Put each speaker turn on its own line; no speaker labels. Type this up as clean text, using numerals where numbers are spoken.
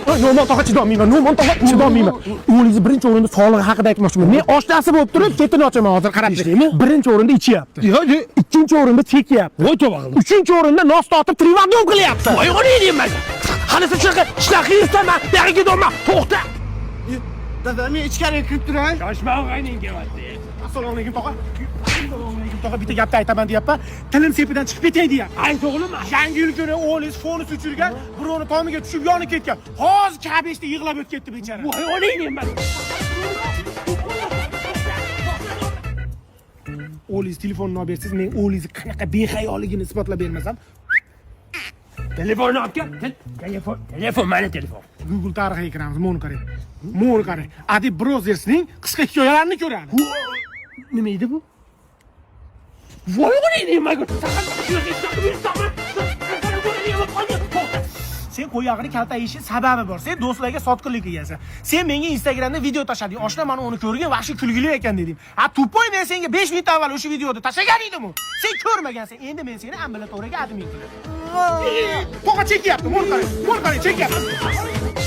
No'mon tog'a, chidolmayman, No'mon tog'a, chidolmayman. O'g'lingizni birinchi o'rinda sog'lig'i haqida aytmoqchiman. Men oshnasi bo'lib turib, ketini ochaman hozir, qarab turing. Birinchi o'rinda ichyapti.
Yo'q,
Ikkinchi o'rinda chekyapti.
voy tavba qildim.
Uchinchi o'rinda nos tortib trivandom qilyapti.
Voy o'layman. Hali sen shunaqa shunaqa yursaman, buyog'iga ketolman. To'xta.
Dada, men ichkariga kirib turay.
Shoshma, og'ayning kelyapti.
Assalomu alaykum tog'a. Assalomu alaykum tog'a, bitta gapni aytaman deyapman. Tilim sepidan chiqib ketay deyapti.
Ayt o'g'lim.
Yangi yil kuni o'g'lingiz fonus uchirgan, birovni tomiga tushib yonib ketgan. Hozir K5da yig'lab o'tib ketdi bechara.
Voy o'layman.
O'g'lingiz telefonni olib bersangiz, men o'g'lingizni qanaqa behayoligini isbotlab bermasam,
Telefonni olib kel. Telefon, telefon, mana telefon.
Google tarixiga kiramiz. Mo'ni qarang. Mo'ni qarang. Adib Brothersning qisqa hikoyalarini ko'ramiz.
Nima edi bu? Voy o'layman.
Sen qo'yog'ini kaltayishi sababi bor. Sen do'stlarga sotqinlik qilgansan. Sen menga Instagramda video tashlading. Oshna mana uni ko'rgan, vahshiy kulgili ekan dedim. Ha, tupoy, men senga 5 minut avval o'sha videoni tashlagan edim-u. Sen ko'rmagansan. Endi men seni ambulatoriyaga admin qilaman. Tog'a chekyapti. Mo'ni qarang. Mo'ni qarang, chekyapti.